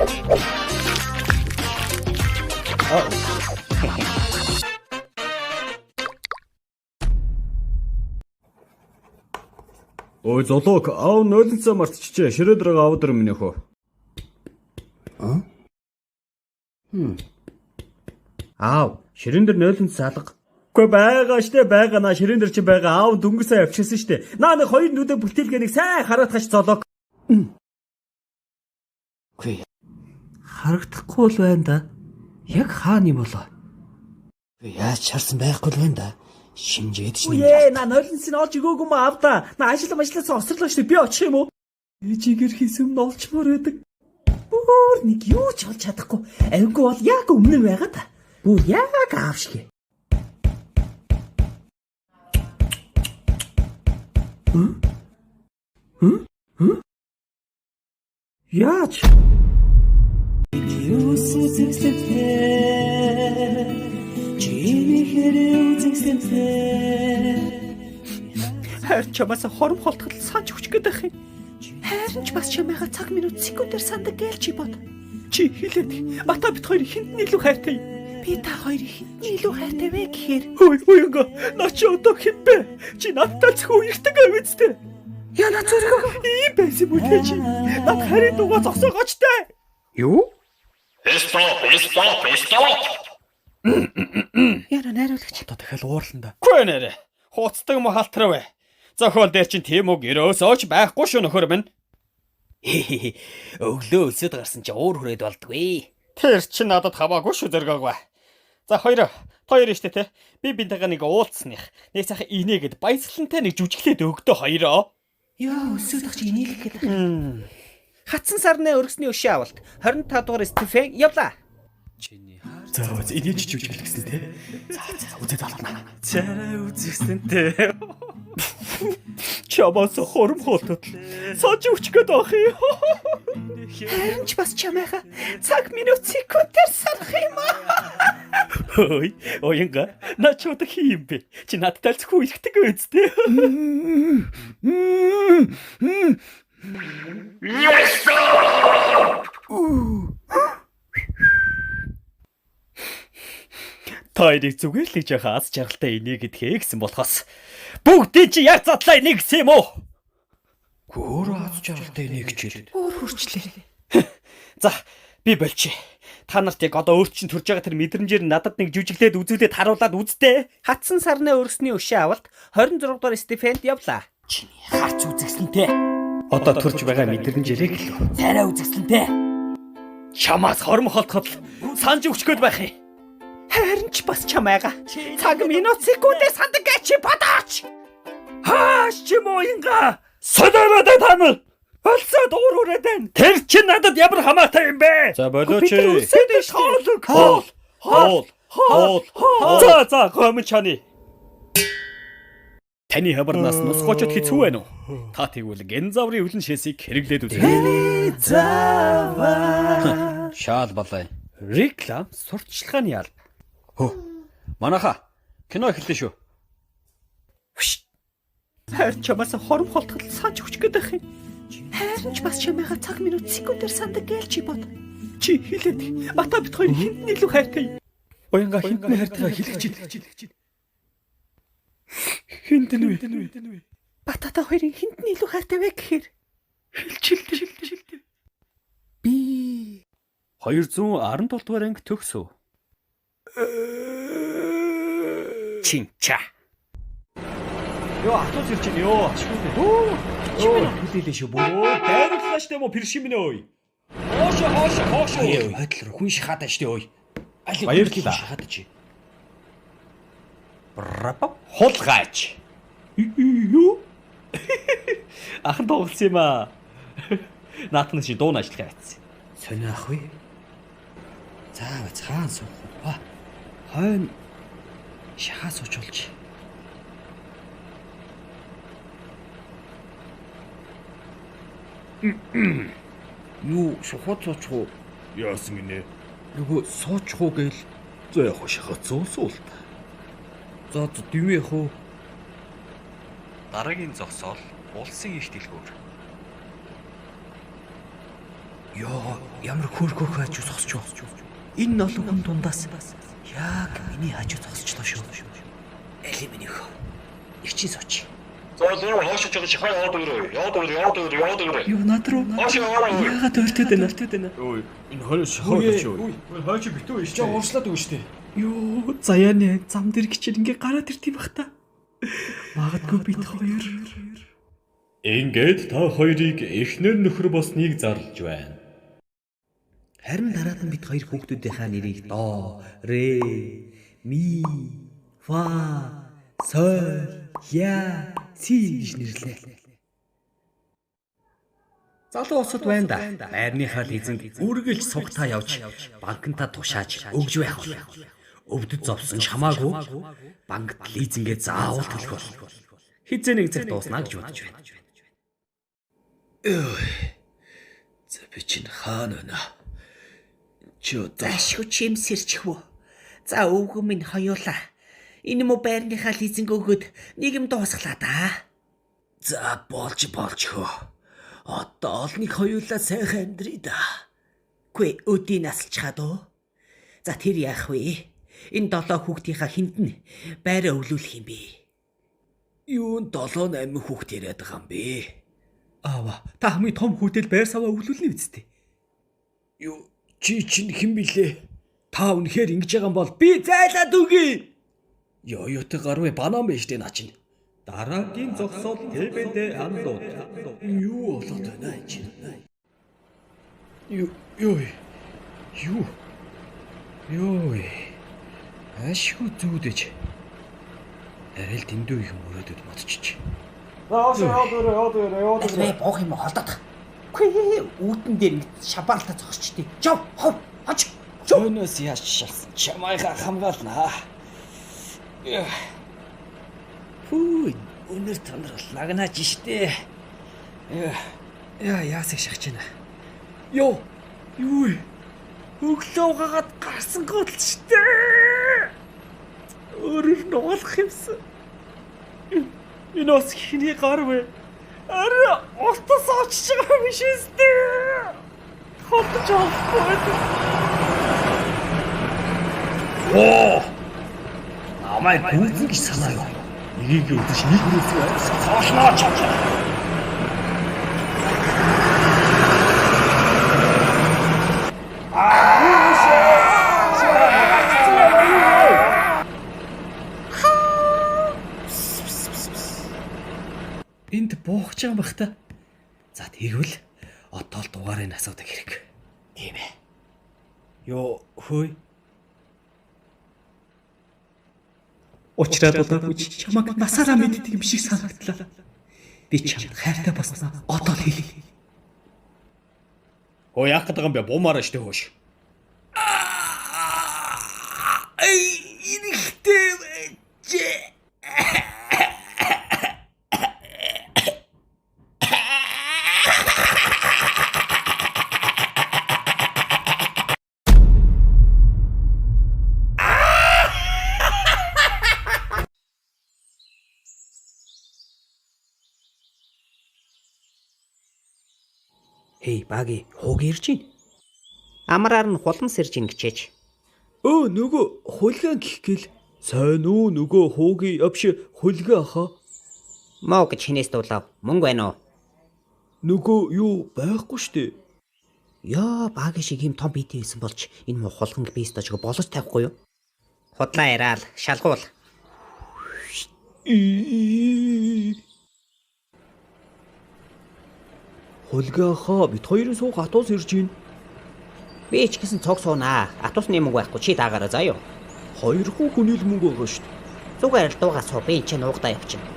Ой золог, аав нойлонцоо мартчихжээ. Ширээ дөрөг аваад ир минь өхөө. Аав, ширээн дээр нойлонц алга. Үгүй байгаа штэ, байгаа наа ширээн дээр чи байгаа. Аав дөнгөсөө авчирсан штэ. Наа нэг хоёр нүдэ бүтээлгээ нэг сайн хараатгаш золог. Үгүй. Харагдахгүй л байна да. Яг хаана юм болоо? Үгүй яаж чарсан байхгүй л байна да. Шинжээд ч нэг. Үе, наа нойлонцыг олж өгөөгүй мө аав та. Наа ажил ажилласаа осрлоо штэ. Би очих юм уу? Ээжигээр хийсэн юм олчмоор байдаг. Бүр нэг юу ч олж чадахгүй. Авигүй бол яг өмнө нь байгаа та. Бүр яг аав шиг. Яаж? Хайр чамаас хором холтгол санч хүч гээд байх юм. Харин ч бас чамайгаа цаг минут секундээр сандаг гээл чи бод. Чи хэлээд бата бит хоёр хинт нь илүү хайртай юм. Би та хоёрыг хинт нь илүү хайртай вэ гэхээр хөөе уянга наа чи одоо хэн бэ? Чи надтай зөвхөн үерхдэг авицтэй. Яна зүрхөө ийм байсан юм уу те чи? Над харийн дугаа зогсоогооч те. Юу? Stop, stop, stop. Яна найруулагч. Одоо дахиад уурлан да. Үгүй нэрэ. Хууцдаг юм уу халтрав вэ? Зохиол дээр чинь тийм үг ерөөсөө ч байхгүй шүү нөхөр минь. Өглөө өлсөд гарсан чи уур хүрээд болдгүй. Тэр чинь надад хамаагүй шүү зөргөөгөө. За хоёр хоёр штэ те. Би бинтэйгээ нэг уулзсаных. Нэг сайхан инээгээд баясгалантай нэг жүжиглээд өгдөө хоёроо. Яа, өсөөд ах чи инээлэх гээд байх. Хатсан сарны өргөсний өшөө авалт 25 дугаар Стефен явлаа. За инээж жүжиглэх гэсэн те. За за үзээд олно. Царай үзсэн те. Чамаас хором холтод. Сож өчөх гээд байх юм. Харин ч бас чамайгаа цаг минут секундээр санах юм аа. Хөөе, оянга. Наа чи одоо хий юм бэ? Чи надтай л зөвхөн үерхдэг үсттэй. Та хоёрыг зүгээр л нэг жоохон аз жаргалтай инээ гэдгээ гэсэн болохоос бүгдийг чи яг задлаа инээ гэсэн юм уу? Үгүй өөрөө аз жаргалтай нэг хичээл. Өөр хурчлээ. За би болчих. Та нарт яг одоо өөр чинь төрж байгаа тэр мэдрэмжээр надад нэг жүжиглээд үзүүлээд харуулад үздэй. Хатсан сарны өргөсний өшөө авалт 26 дугаар Стефенд явлаа. Чиний харц үзэсгэлэнтэй. Одоо төрж байгаа мэдрэмжээрээ гэлөө. Царай үзэсгэлэнтэй. Чамаас хором холтоход л санж өгч гээд байх юм. Харин ч бас чамайгаа цаг минут секундээр сандаг гэж чи бодооч. Хааш ч юм уу инга. Солиороо та нар. Олсоод уур хүрээд байна. Тэр чинь надад ямар хамаатай юм бэ? За болооч. Бид хоолог. Хоол. Хоол. Хоол. За за гомн чаны. Таны хабарнаас нусгоочод хэцүү байна уу? Та тэгвэл гензаврын өвлөн шээсийг хэрэглээд үзээрэй. Шаал балай. Реклам сурталчилгааны алба. Хөө. Манаха кино эхэллээ шүү. Харин чамаас хором холтгол санж хүч гээд байх юм. Харин ч бас чамайгаа цаг минут секундээр сандаг гээл чи бод. Чи хэлээд бата бит хоёр хинт нь илүү хайртай юм. Уянга хинт нь хайртайгаа хэлэх чинь. Хинт нь вэ? Батата хоёрын хинт нь илүү хайртай вэ гэхээр Хэлчихэлтэй. би 217 дугаар анги төгсөв. Чинча. Йоо, автобус ирж байна ёо. Хөө. Хүлээлээ шүү бүр. Өө, дайрууллаа штэ мó пэршин минь ой. Хоошо, хоошо, хоошо. Хойдол руу хүн шахаад штэ ой. Аль Баярлалаа. Шахаад чи. Брапа. Хулгайч. Юу? Ахан тоглосон юм аа. Наатан чи дуун ажиллах явцсан. Сонио ах вэ? За хаан суух вэ? Хойно шахаа суучулж. Юу шухууд суучих уу? Яасан гинэ? Нөгөө суучих уу гээл. За яг шахацсан суул. За за дэмий яах уу? Дараагийн зогсоол улсын их дэлгүүр. Йоо. Ямар хөөрхөх хажуу зогсож юу? Энэ олон хүн дундаас яг миний хажуу зогсчлоо шүү. Эли миний хөө. Их чи сууч. За лив хоош чиг хаа яваад өгөрэй. Яваад өгөрэй, яваад өгөрэй, яваад өгөрэй. Юу над руу? Хоош яваарай. Яагаад өртөд байна? Өртөд байна. Өө энэ хойно шохоо юу? Ой хойч битүү шүү дээ. Уушлаад өгнө шүү дээ. Юу заяаны зам дээр гिचэр ингээ гараад ирт юм бах та. Магадгүй бид хоёр Ингээд та хоёрыг эхнэр нөхөр болсныг зарлж байна. Харин дараад нь бид хоёр хүүхдүүдийнхаа нэрийг до, ре, ми, фа, соль, я, си гэж нэрлэв. Залуу улсад байна да. Байрныхаа лизинг үргэлж сугтаа явж банкнтаа тушааж өгж байх бол. Өвдөж зовсон ч хамаагүй банкт лизингээ заавал төлөх бол. Хизээ нэг цаг дуусна гэж бодож байна. За би чинь хаана байна? Чи одоо Ашгүй чимсэрч хөө. За өвгөн минь хоёулаа. Энэ мө байрныхаа лизинг өгөөд нэг юм дуусглаа да. За болж болж хөө. Одоо олныг хоёулаа сайхан амьдрий да. Гүй өдий насалчхаад уу. За тэр яах вэ? Энэ долоо хүүхдийнхаа хинд нь байраа өвлүүлэх юм бэ? Юун 7 8 хүүхд яриад байгаа юм бэ? Аава, та хамгийн том хүүтэл байр саваа өвлүүлнэ үсттэй. Юу чи чинь хэн блэ? Та үнэхээр ингэж байгаа юм бол би зайлаад өгье. Йоо юутай гарвэ банан байж тээ наа чинь. Дараагийн зогсоол ТВД андууд. Юу болоод байна энэ чинь? Юу юу юу юу Ашгүй зүүдэж. Арай л дэндүү их мөрөөдөд модчих. За хоош яваад өгөрэй, яваад өгөрэй, яваад Аль өгөрэй. вэ буух юм холдоод. Гүй үүдэн дээр ингэ шабаалтаа зогсчихдээ. Жов хов хоч. Хойноос яаж шалсан чамайгаа хамгаалнаа. Пүү өнөр тонрол лагнаач штэ. Яа, яасыг шахаж байна. Йоо. Юу вэ? Өглөө угаагаад гарсан гол штэ. Өөрөөр нугалах юмсан. Энэ бас хиний гар вэ? Арай утас очиж байгаа юм биш үстэй. Холдож авахгүй байдаг. Оо! Намайг гүйцэн гэж санаа юу? Нэгийг үзэж нэг хүрээсээ арьс цоошноо чам. Энд буух ч юм бах та. За тэгвэл одоо л дугаарыг асуудаг хэрэг. Тийм ээ. Йоо, хөөе. Учраад удаагүй чи чамайг насаараа мэддэг юм шиг санагдлаа. Би чамд хайртай болсноо одоо л хэл. Хөө яах гэдэг юм бэ? Буумаараа штэ хөөш. Ай эрэхтэй байжээ. Хей баги хууг ирж гин. Амраар нь хулам сэрж ин гэчээч. Өө нөгөө хулган гэх гээл сайн уу нөгөө хуугийн явш хулган хаа Моо гэж хинээс дуулав. Мөнгө байна уу? нөгөө юу байхгүй штэ. Йоо баги шиг юм том биетэй байсан болж энэ муу хулганг би өстөж болож тавихгүй юу? Худлаа яриад шалгуул. Хулган хаа бит хоёрын суух атуус ирж гин. Би ч гэсэн цог суунаа. Атусны мөнгө байхгүй чи даагаараа заа юу? Хоёрхан хүний л мөнгө байгаа штэ. Зүгээр л дуугаа суу би энэ ч нуугдаа явчихна.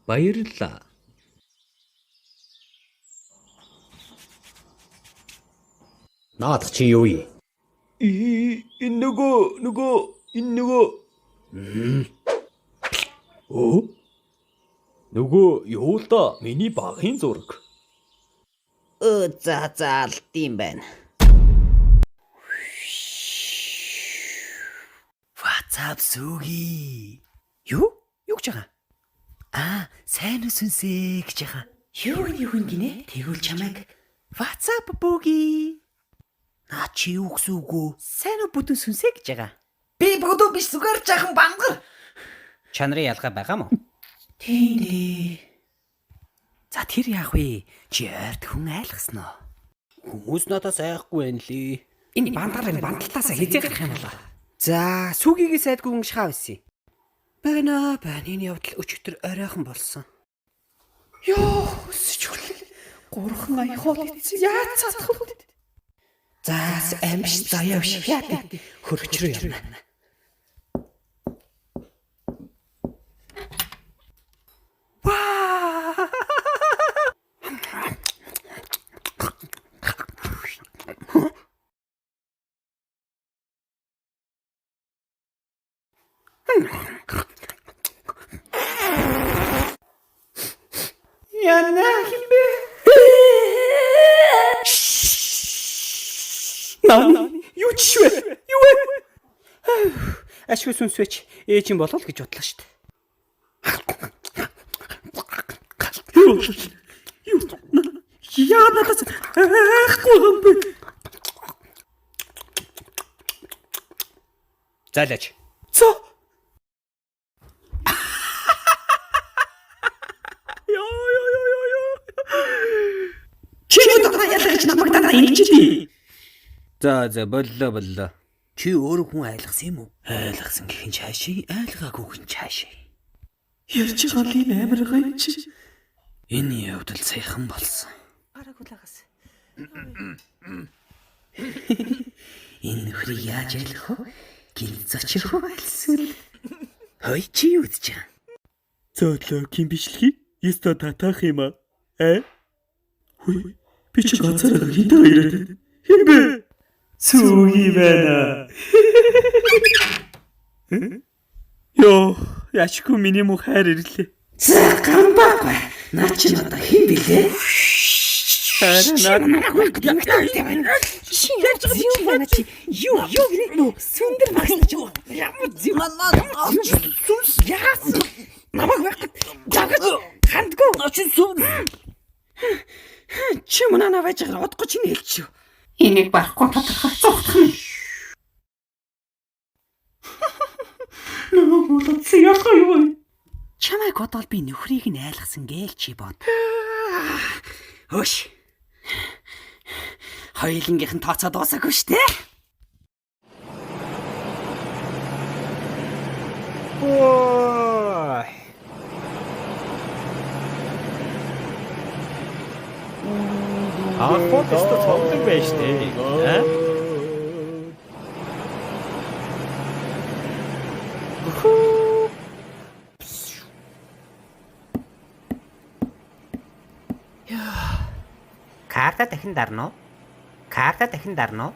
Баярлалаа. Наадах чи юу юм? Энэ нөгөө энэ нөгөө Өө нөгөө юу л да миний багийн зураг. Өө за за алд юм байна. Вац. WhatsApp сүгий. Юу? Юу гэж байгаа? Аа, сайн уу сүнсээ гэж байгаа. Юу гин юу гин гинэ? Тэгвэл чамайг WhatsApp бүүгий. Наа чи юу гэсэн үг вэ? Сайн уу бүтэн сүнсээ гэж байгаа. Би бүдүү биш зүгээр жаахан бангар. Чанарын ялгаа байгаа мó? Тийм дээ. За тэр яах вэ? Чи ойрт хүн айлгсан уу? Хүмүүс надаас айхгүй байна лээ. Энэ бандгаар энэ бандалтаасаа хизээ гарах юм болоо. За, сүгийгээ сайдгүй хүн шахаа байсан. Байна байна. Энэ явдал өчигдөр оройхон болсон. Йоо, өсөж өглөө. Гурхан аяхол эцэг яаж цаадах вэ? За, амьш заяа биш. Яа тий. Хөргөч рүү явна. Ваа! Яна химбэ. Наа юу ч вэ? Юу вэ? Ашгүй сүнсвэч ээж юм болол гэж бодлоо шүү дээ. Юу? Юу? Яа надаас айхгүй юм бэ? Зайлаач. За. Йоо ёо ёо ёо ёо. Чи одоо ялаа гэж намайг дандаа ингэж дээ. За за боллоо боллоо. Чи өөрөө хүн айлгсан юм уу? Айлгсан гэх нь цаашаа, айлгаагүй гэх нь цаашаа. Ярьж байгаа л энэ амар гоё чи. Энэ явдал саяхан болсон. Гараагүй лагаас. Энэ нөхрийг яаж айлах вэ? Гинт зочих уу альсвал? Хой чи юу гэж байгаа? Зөөлөө ким бичлэгийг ёстой татаах юм аа. Э? Хүй. Би чи ганцаараа хинтээ ирээд байна. Хин бэ? Сүгий байна. Йоо, яшгүй миний муу хайр ирлээ. За гамбаагүй. Наа чи одоо хэн блэ? Харин наад Чи яаж юм байна чи? Юу юу гинэ? Нөө сүндэр багсаж ямар зэв сүнс яасан? Намайг байхгүй загаж хандгүй. Чи сүм. Чи мунаа байж байгаа удахгүй чиний хэлчих. Энийг барахгүй тодорхой зогтох нь. Намайг болоодсан яхаа юм бэ? Чамайг бодвол би нөхрийг нь айлгсан гээл чи бод. Хөш. Хоёулынгийнх нь тооцоо дуусаагүй шүү дээ. Ой. Анх бол өстө цовдлог байж тээ. Аа? Карта дахин дарна уу? Карта дахин дарна уу?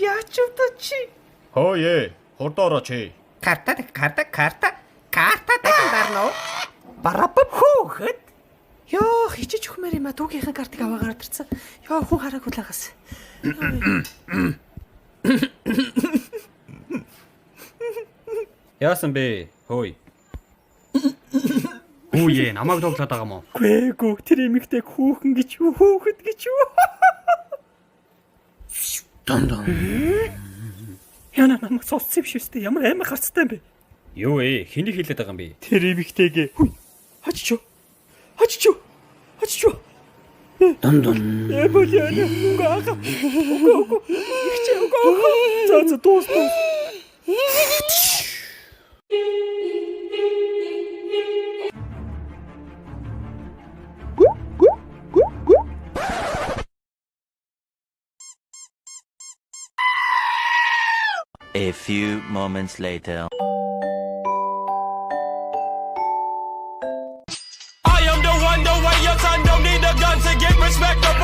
Яач вэ чи? Хөөе, хурд орооч. Карта карта карта карта дахин дарна уу? Барапа хөөхөд. Йоо, хичиж өгмээр юм а дүүгийнхэн картыг аваа гараад ирсэн. Йоо, хүн хараагүй лагаас. Яасан бэ? Хөөе. Хүүе, намайг тоглоод байгаа юм уу? Гүй гүү тэр эмэгтэйг хүүхэн гэж юу хүүхэд гэж юу? Дон дон. Яна намайг сонссон юм шиг өстэй ямар амар гарцтай юм бэ? Юу ээ, хэнийг хэлээд байгаа юм бэ? Тэр эмэгтэйгээ хүй хачиж хачиж хачиж Дон дон. Э бол яна үгүй ага. Үгүй үгүй. Ихчээ үгүй үгүй. За за дуус дуус. A few moments later. I am the one, the way your son don't need a gun to get respect.